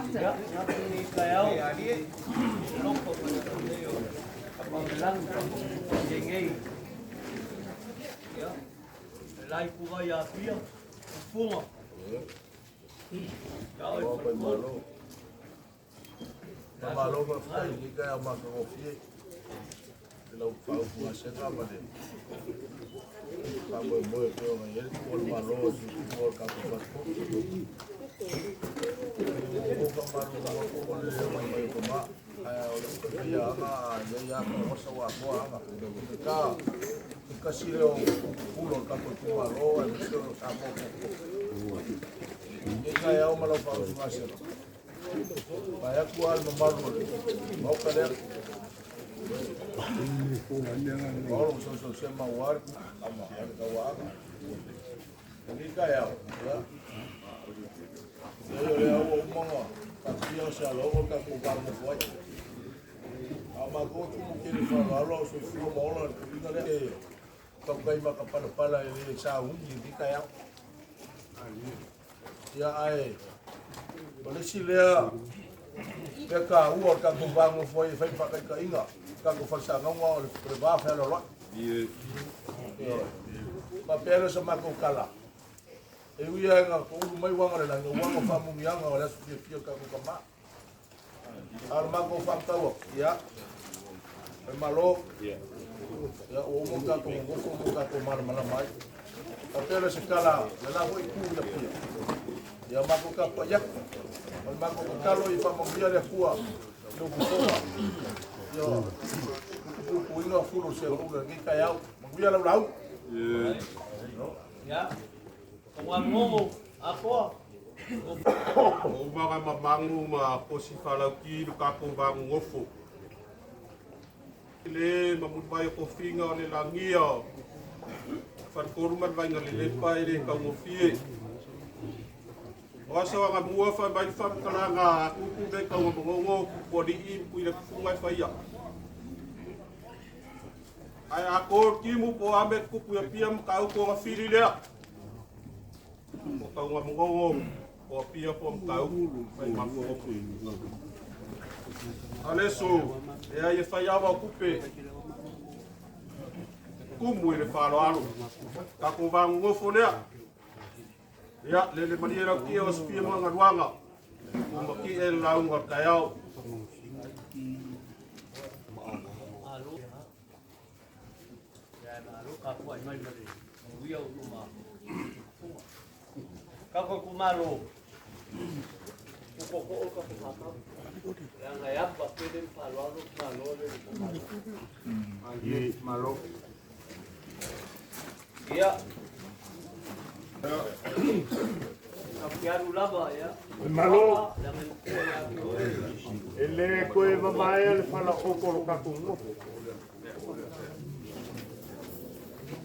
Ia, ngāti taeao, alofa mai nei o Kapamelanu, nei. Ia, e lai puga ia pia, ufunga. Ia oi Malo. Malo faafetai i lenei taeao matagofie i lau faautugasega ma le faamoemoe e pei ona i ai le tuua o le Malo e tuutuua o le tatou passport. Ua faamalulu atu o le le mai o tama, ae o le uta faia aga a i ai lava tauasa ua atoa aga. Ka e tasi lea o pule o le tatou itumalo aemaise o Samoa puapua. I lenei taeao ma lau faautugasega, vae atu lava le mamalu o le Maota lea. Paolo ma sausausema aua le ama a le tauaaga. Lenei taeao, ia, leai o lea ua uma ona taatia se aloaga o le tatou va nonofo ai. A o matou e tumu tele faaaloalo a o soifua ma ola le tuuina lea. E tautai matapalapala e le sauni i lenei taeao. Ia ae o le isi lea mea taua o le tatou va nonofo ai e fai ma faataitaiga tatou falesanauga o le va fealoaloai. Ioe. Faapea lea o sa matou tala, e ui lava ina toulu mai uaga o le lagi, o uaga o faamuniaga o le aso fiafia o le tatou tama. A o le matou faamatau atu, ia, o le Malo, ia, ua uma ona tatou nonofo ma tatou malamalama ai. Faapea lea o se tala, le la foi itu i Apia, ia matou tapuai atu. O le matou tatalo ia faamanuia le Atua i lou fofoga, ia puipuiga fulu o le segaula i lenei taeao. Manuia lau lauga. Ia, o atoa. O umaga mamangu ma kosi falauki lo tatou vagogofo. Le mamuli mai o tofiga o le lagia o faletolu ma le vaiga lelepa e le taugofie. O aso agamua fai mai le faamatalaga a tupu le taugamogogo kupualii ma tuiletufuga e faia. Ae a to le timu po o a mea e tutupu i Apia ma mataupu ona fili lea. O Taugamogogo o Apia po o Matautu fai mafofofa. Alesu, leai e fai awa o tupe. Tumu i le faaaloalo. Tatou vagogofo lea. Ia, lele malie lau tia o sofia ma galuaga. Umaki e le lauga o le taeao. Malo. Ia, malo tapuai mai ma le manuia o luma fuga. Kako ku malo. Ko ko o ka whakatau. Leaga e apa tele le faaaloalo malo le le malo. Malo. Ia. Ka lava ia. Malo. Leaga e matua ia te oe. E le koe mamaea le falaopo o lo tatou nofo.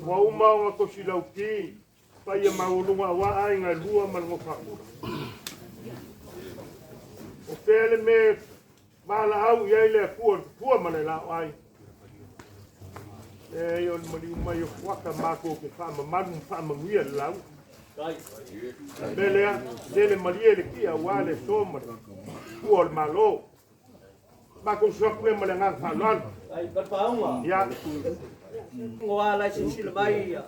Ua uma ona tosi lauki, paia maualuga aua aiga e lua ma le nofo akula. O fea le mea valaau i ai le Atua o le tupua ma le laoai. E o le maliu mai o fuata matou te faamamalu ma faamanuia le lauga. Kai. Le lea, lele malie le tia aua le aso ma le tua o le Malo. Matou soaku lea ma le agaga faaaloalo. Kai papaunga. Ia, Ngoa lai sisila mai ia.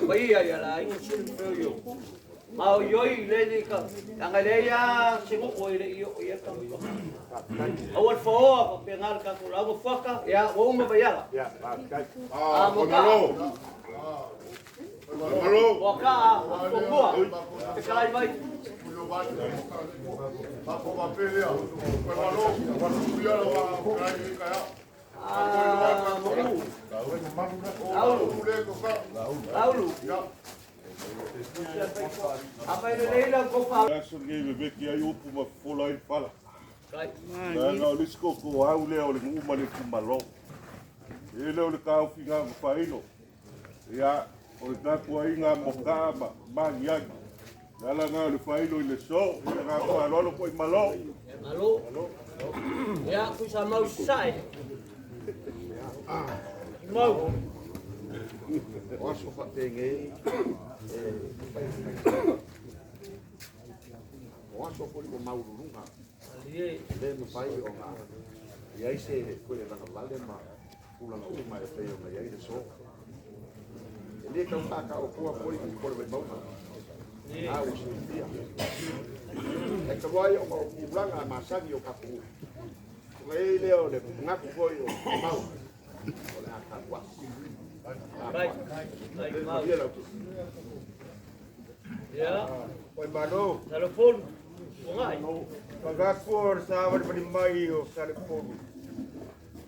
Paia ia la ingo sila peo yo. Ma o yoi le ni ka anga le ia singo o ile io ia ka. Awal fo pa pengal ka ko la fuaka ya o uma bayala. Ia, faafetai. Ah, mo ka. Malo. Malo. O ka a ko Te kalai mai. Ah, mo. Aulu. Aulu. Apa ile leila ko pa. Aso lenei veveki ai upu ma fofola ai le fala. Kai. Leaga o le isi koko au lea o le nuu ma le itumalo. E le o le taofiga failo. Ia, o le tapuaiga mokaa ma magiagi. Le ala lena o le failo i le so. Ia ngā faaaloalo foi malo. Malo. Ya, ku sa mau sai. Mau. O aso faapenei e o aso foi ua maululuga. Le mafai ona i ai se kulevaga ma tulaga uma e pei ona i ai le so. E le tau faataotoa foi upu o le Vaimauga, a ua silafia. Ae talu ai ona o tulaga masani o tatou nuu, ona i ai lea o le manatu foi o Maumau, o le a tapuai. Tapuai. Malie lau tusi. Ia. Oi malo. Salepolu. Ugai. Pagaku o le savalivali mai o Salepolu.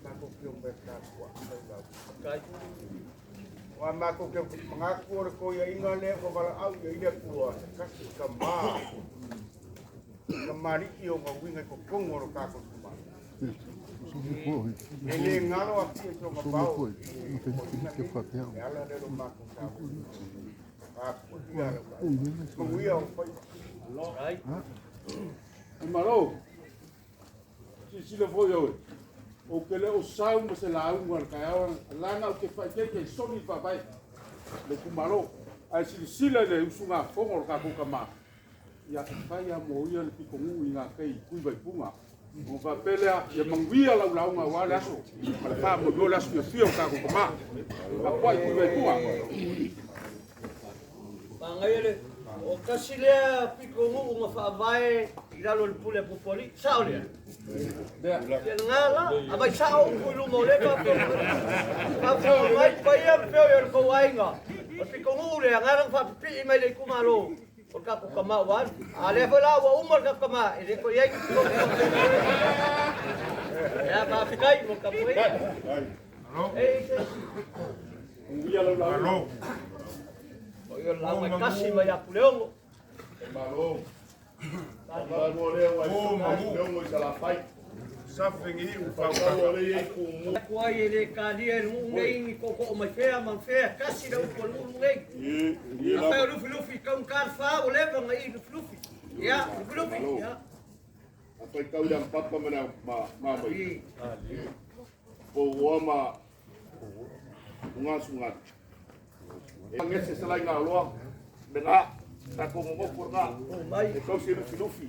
Matou kio mai tapuai. Kai. Wa matou ke mangaku o le koiaiga lea ua valaau i ai le Atua se tasi tamā kamali'i o gauiga i totonu o lo tatou itumalo. E le galo Apia i soga vao i le koiaiga nei, le ala lea o lo matou savali. Tapuaia lau aiga. Manuia ou faiva. Kai. Malo. Silasila foi oe. Ou te le o sau ma se lauga i le taeao lana ou te faaeteete e soli le faavae le itumalo. Ae silasila i le usugafono o le tatou tama, ia e fai lava mo ia le pitonuu i gatai i Tui Vaipuga. Ona faapea lea, ia manuia lau lauga aua le aso ma le faamoemoe o le aso fiafia o le tatou tama. Tapuai Tui Vaipuga. Magaia le o tasi lea pitonuu na faavae i lalo o le pule a Pupualii. Sao lea? Lea. Ia lena la, aumai sao upu i luma o lea faafofoga mai paia ma feoi o le tou aiga. O le pitonuu lea, na ala ona faapipii mai le itumalo o le tatou tama ua alu. A lea foi la ua uma le tatou tama, e le toe i ai ni pitonuu faapena. Ia, faafetai mo le tapuaiga. E i ai se isi? Manuia lau lauga. Malo. O ia o le lauga e tasi mai ia Puleono. Malo. Malo lea ua O mamu. Leogo i Salafai. Safegi u Fautau fautaga. o lea e i ai Tumua. Aku ai e le kalia e le nuu nei ni tootoo mai fea ma fea, tasi le upu a le nuu nei. Afai o Lufilufi, taugata le fa ua leva ona i Lufilufi. Ia, Lufilufi, ia. Afai tau i le papa ma le ma ma mai. Po ua ma unga sunga. E ngese salai ngā loa. Me ngā. Ta ko ngoko ngā. O mai. E tau se Lufilufi.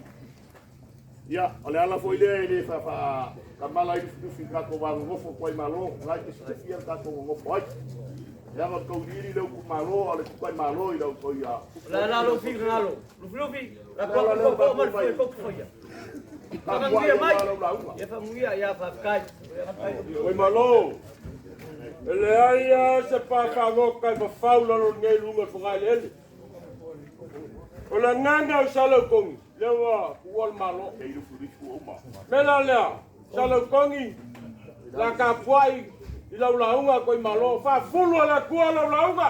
Ia, o le ala foi lea e le fa kamala i Lufilufi ka ko wa ngofo ko ai malo, ngai te silafia ka ko ngofo ai. Ia ngo tau liri le ku malo, ale ku ai malo i lau ko ia. La la lo fi ngalo. Lufilufi, la ko ko ko ma le ko ko ia. Whakamuia mai. Ia whakamuia, ia whakakai. Oi malo. E leai lava se pāpāmoka e fafau lalo nei luga o le fogaeleele. O le agaga o Salaukogi, lea ua tuua le Malo. Me la lea, Salaukogi, la tapuai i lau lauga koe malo. Faafulu e le Atua lau lauga.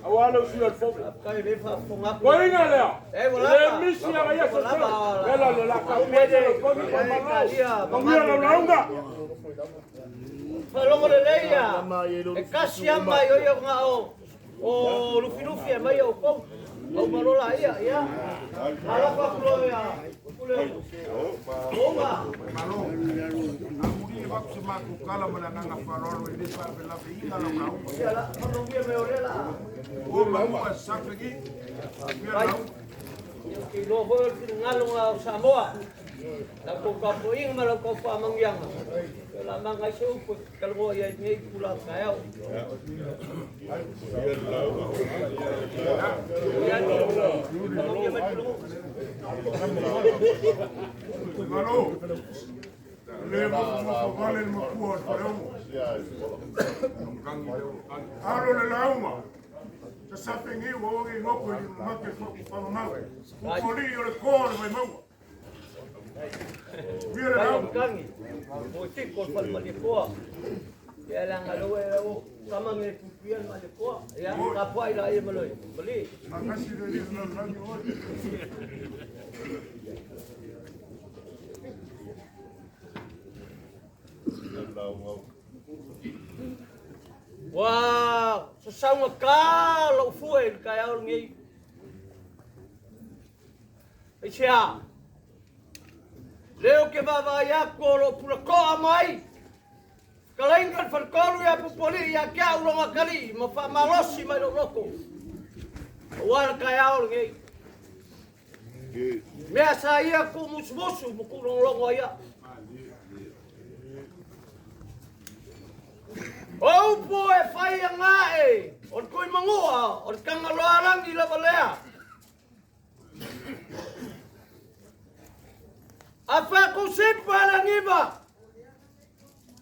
Aua le usuia o le fono. Kai le whakafonga. Koiga lea, E, ua e lava. le misi aga ia Ua se lava. Me la le la tapuai Salaukogi koe malo. Manuia lau lauga. Whalongo le leia. E kasi ama i oia ngā o o Lufilufi e mai o kou. Au malola ia, ia. Alapa kulo ia. Kule. Onga. Malo. Amuli e vaku se matou kala ma le agaga faaaloalo e le faalavelave lau lauga. Ia la, whakamuia me o lela. O mamu a safegi. Ia lauga. Ia ki loa hoi o le finagalo ngā o Samoa. La kou kapoinga ma lau kau whaamangianga. Ia la manga i se upu e kalongoa ia i nei kula kaeao. Ia ni, whakamuia mai pulungu. Malo. Le mofomofo vale le mapua o le faleogo. Alo le lauga. Sasafegi ua oge ngoko i mamake whamamau. Upoli o le kō o le Vaimauga. Ia le Kai o lauga. mkangi. O tiko o le whalemali koa. Ia langa loe o kama nge pupuia le mali koa. Ia kapua i la ia maloi. Mali. Makasi le li lalagi oe. Wa, sasaunga ka lou fue i le taeao lenei. Aisea, lea ou te vaavaai atu o loo pulakoa mai. Kalaiga le faletolu ia Pupualii ia te au loga atalii ma faamalosi mai lou loto. Aua le taeao lenei. Mea sa ia ku musumusu ma ku logologo ai a'u. O upu e fai aga'e o le Tuimanua o le Tagaloaalagi lava lea. A faakusipa le aniva,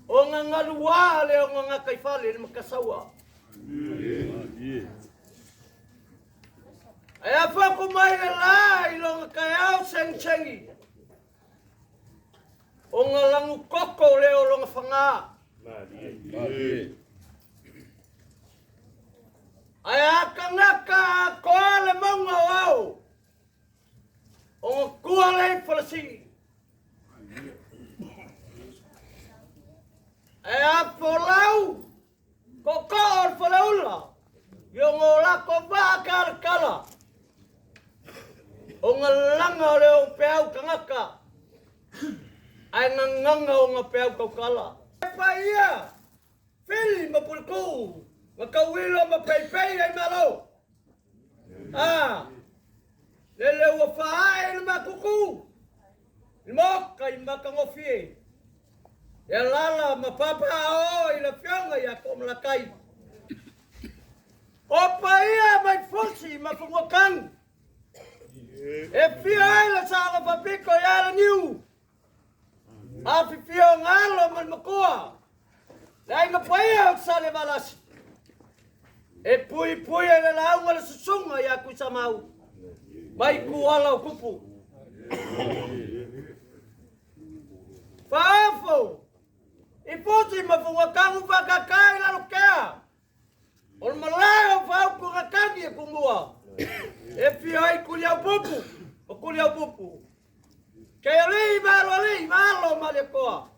o gagaluā le o gagataifale i le matasaua. Ae afu mai le la i lona taeao segisegi, o na lagukoko lea o lona fagā. Ae a tagata atoa le mauga o ao, o na tua lea i Falasii. Ae a folau Tootoo o le Faleula i ona o latou vaa talatala, o na laga o le ou peau tagata, ae gagaga o na peau tautala. E paia, Fili ma Puletuu, na tauilo ma peipei ai Malo. A, lele ua faaee i le matutu, i le maota i matagofie, e alaala ma papaaao i le Afioga ia Toomalatai. O paia mai Fusi ma Fanuatanu, e fia ai le saga faapito ia Laniu, afifio ona alo ma le matua, le aiga paia o Salevalasi, e puipui ai le lauga le susuga ia Tuisamau, mai Tuala o Tupu. Faaofo i Fusi ma Fugatanu faatata i Lalotea, o le malae o Faautugatagi e Tumua, e fia ai Tuliaupupu o Tuliaupupu. Ke alii ma alo alii ma alo ma le Atua.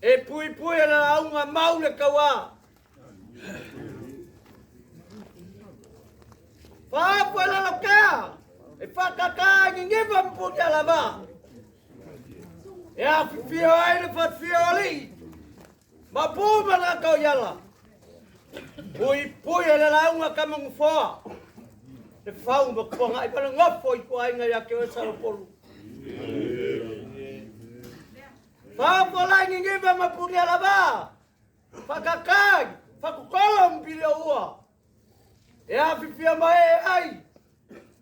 E puipui e le lauga mau le tauā. Faaopo e Lalotea, e faatata ai Niniva ma Punialavā. E afifio ai le falefia o alii, ma pu ma le o iala. Puipui e le lauga Kamanufoa, le fau ma tuanai ma le nofo i tuaiga ia te oe Salopolu. Faafola i Niniva ma Punialavā, faakakai, fakokolo ma Pilioua. E afifia mai e ai,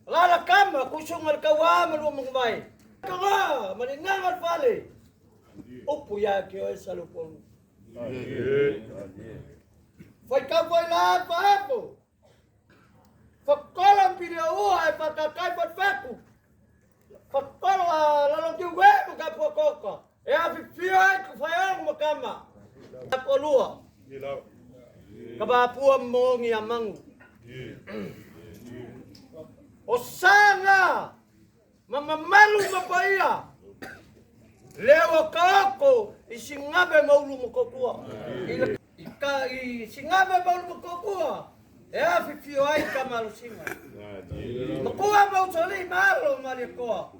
lala kama, kusunga le kauā ma lua manuvai. Kaga, ma le gaga le fale, upu ia te oe Salopolu. Faitau foi la faapo, fakola ma Pilioua e faakakai falefeku. Fakola lalotiu e ma kapua koka. E afifio ai ku whaeongo ma kama. Akolua. Ka mapua mongi a mangu. O sanga ma mamalu ma paia. Leo o kaoko i singabe maulu ma kokua. I singabe maulu ma kokua. E afifio ai ka malusinga. Makua mausoli malo ma le koa.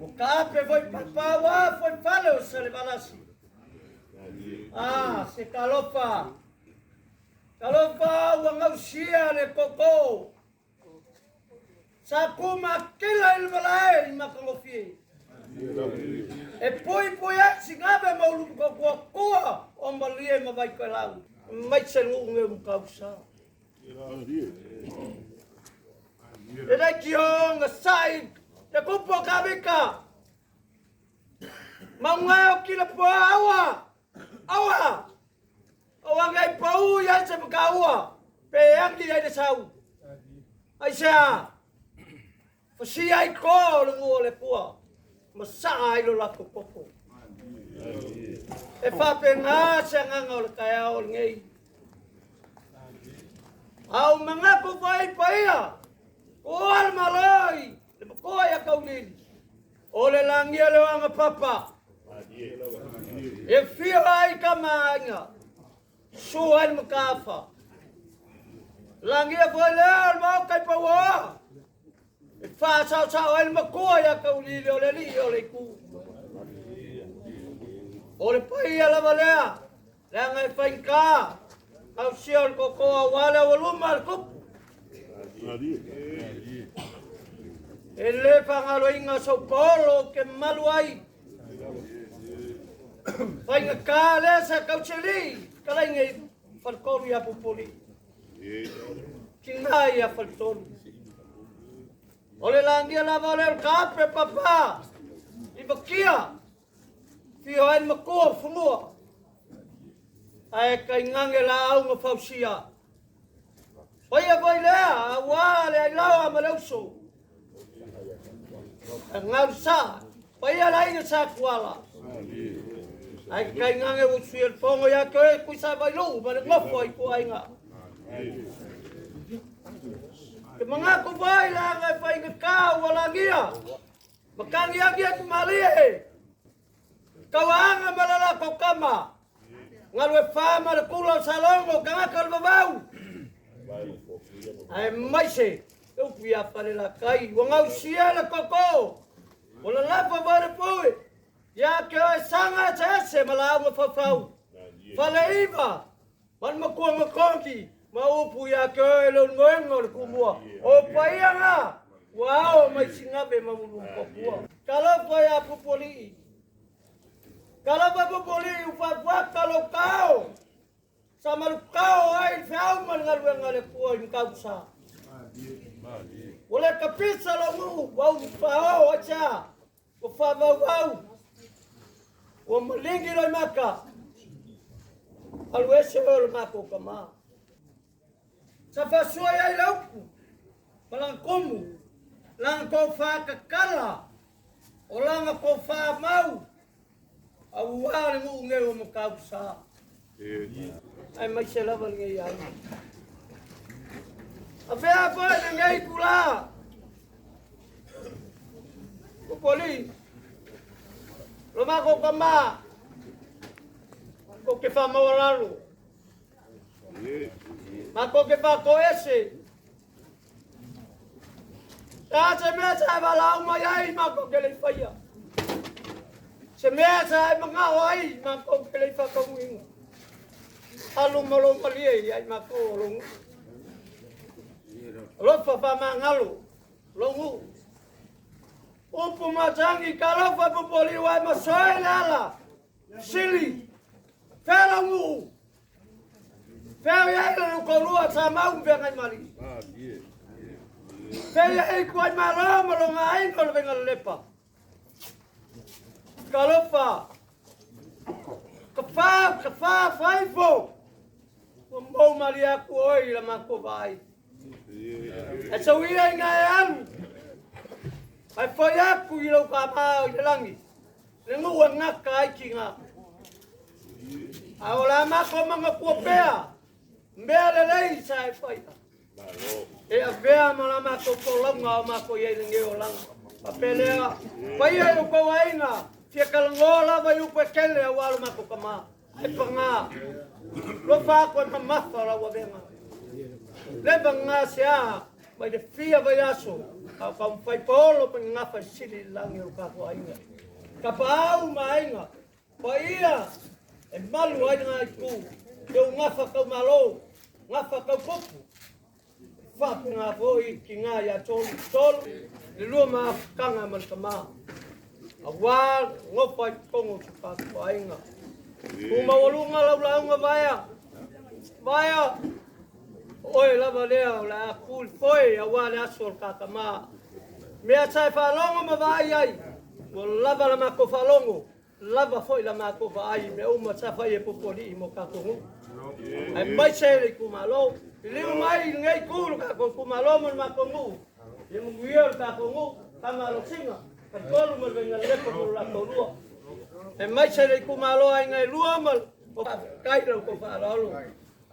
O ka ape foi papaua foi fale o Salevalasi. Ah, se talofa. Talofa ua gausia le koko. Sa kuma kila i le malae i makagofie. E pui pui ai singabe maulu kokua kua o malie ma vaikoelau. Mai se nuu nge mukausa. E dai ki honga sai te kupu o kavika. Maunga o kila pua aua. Aua. Aua ngai pau ia se makaua. Pe angi ai le sau. Ai sea. Fasi ai ko le ngua le pua. Ma saa ai lo lako koko. E whape ngā se nganga o le kaea o le ngei. Au mangaku whai paia. Ko ale maloi. Le makoa ia kaulili. O le langia le oanga papa. E fia ai ka maanga. Sua ai le makafa. Langia foi lea o le mau kai paua. E wha sao ai le makoa ia kaulili o le li o le iku. O le paia lava lea. Lea ngai whainka. Au sia o le kokoa wale o luma le kupu. E le faagaloina sou paolo ou te malu ai. Faigata lea sa tausilii fetalaiga i faletolu ia Pupuli. Tina ia faletolu. O le lagia lava o lea o le taape papa i makia. Fio ai le matua o fanua. Ae tainane laau na fausia. Paia foi lea aua le ailaoa ma le uso. E galusa, paia le aiga sa Tuala. Ae tainane ua usuia le fono ia te oe Tuisavailuu ma le nofo a ituaiga. Te manatu foi leaga e faigata ua lagia ma tagiagi atu malie. Tauaana ma le latou tama, Galuefa ma le tula o Salogo, tagata o le vavau, aemaise le upu ia Falelatai, ua gausia le toto, ua lalafa foi le pui, ia te oe Saga eseese ma lauga faufau, Faleiva ma le matua Makogi, ma upu ia te oe le ulugoega o le Tumua. O paia na, ua ao mai Sigave ma Ulutotua. Talofa ia Pupualii, Talofa Pupualii ua faafuata lou tao, sa malutao ai le feau ma le galuega a le Atua i Matausa. Ua le tapisa lou nuu, ua ulufaao aisea, ua faavauvau, ua maligi loimata, alu ese oe o le matou tama. Sa faasua i ai le upu ma lana tumu, lana tofa tatala, o lana tofa mau, aua le nuu nei o Matausa. Aemaise lava lenei aiga. Avea foi lenei itulā, Pupualii, lo matou tama, kou te faamaualalo. Matou te faatoese. Se a se mea sa e valaau mai ai, matou te le i faia. Se mea sa e manao ai, matou te le i faataunuuina. Alu ma lou malie ia i matou o lou nuu. Alofa faamagalo lou nuu. Upu masani, talofa pupualii ua e masoe le ala. Sili, fea lau nuu? Fea i ai lou toalua sa mau ma Feagaimalii? Fea i ai Tuaimalo ma lona aiga o le Vaigalelepa? Talofa, tafa, tafa, faifo, ua mou malie atu oe i la matou vaai. E sau ia ina e alu, ae fai atu i lou tama i le lagi. Le nuu e gata ai tina. A o le a matou manatua pea mea lelei sa e faia. E avea ma la matou folauga o matou i ai lenei olaga. Faapea lea, paia i lo outou aiga, fia talanoa lava i upu e tele aua lo matou tama. Ae paga, lofa atu e mamafa lau avega. Leva gasea mai le fia vaiaso a o taumafai paolo ma ni gafa e sili i le lagi o lo tatou aiga. Tapaau ma aiga, paia e malu ai lena itu, i ou gafa tau malo, gafa tau tupu, e faapena foi i tina ia Tolu, Tolu, le lua mafutaga ma le tama, aua le nofo ai totonu o so tatou aiga. Tu maualuga lau lauga vaea, vaea, O oe lava lea o le a tu i le foe aua le aso o le ta tama. Mea sa e faalogo ma vaai ai, ua lava la matou faalogo, lava foi la matou vaai i mea uma sa fai e Pupualii mo tatou nuu, aemaise le itumalo. Liliu mai i lenei itu lo tatou itumalo ma le matou nuu, ia manuia lo tatou nuu, Tama Alosina, Faletolu ma le Vainalelepa ma lo latou lua, aemaise le itumalo Aiga e Lua ma le Faafetai i la outou faaaloalo.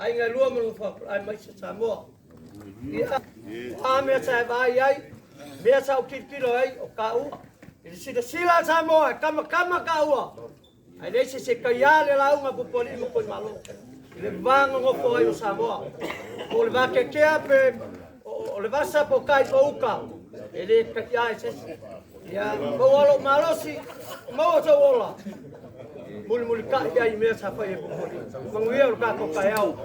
Aiga e lua ma lona aemaise Samoa. Ia, o a mea sa e vaai ai, mea sa ou tilotilo ai, o taua. I le silasila a Samoa, e kamakama taua, ae leai se isi e taia le lauga a Pupualii ma Tuimalo i le va nonofo ai o Samoa. Po o le vateatea pe o le vasa po o tai po o uta, e le taia e se isi. Ia, maua lou malosi, maua sou ola. Mulimulitai ai i mea sa fai e Pupualii. Manuia o le tatou taeao.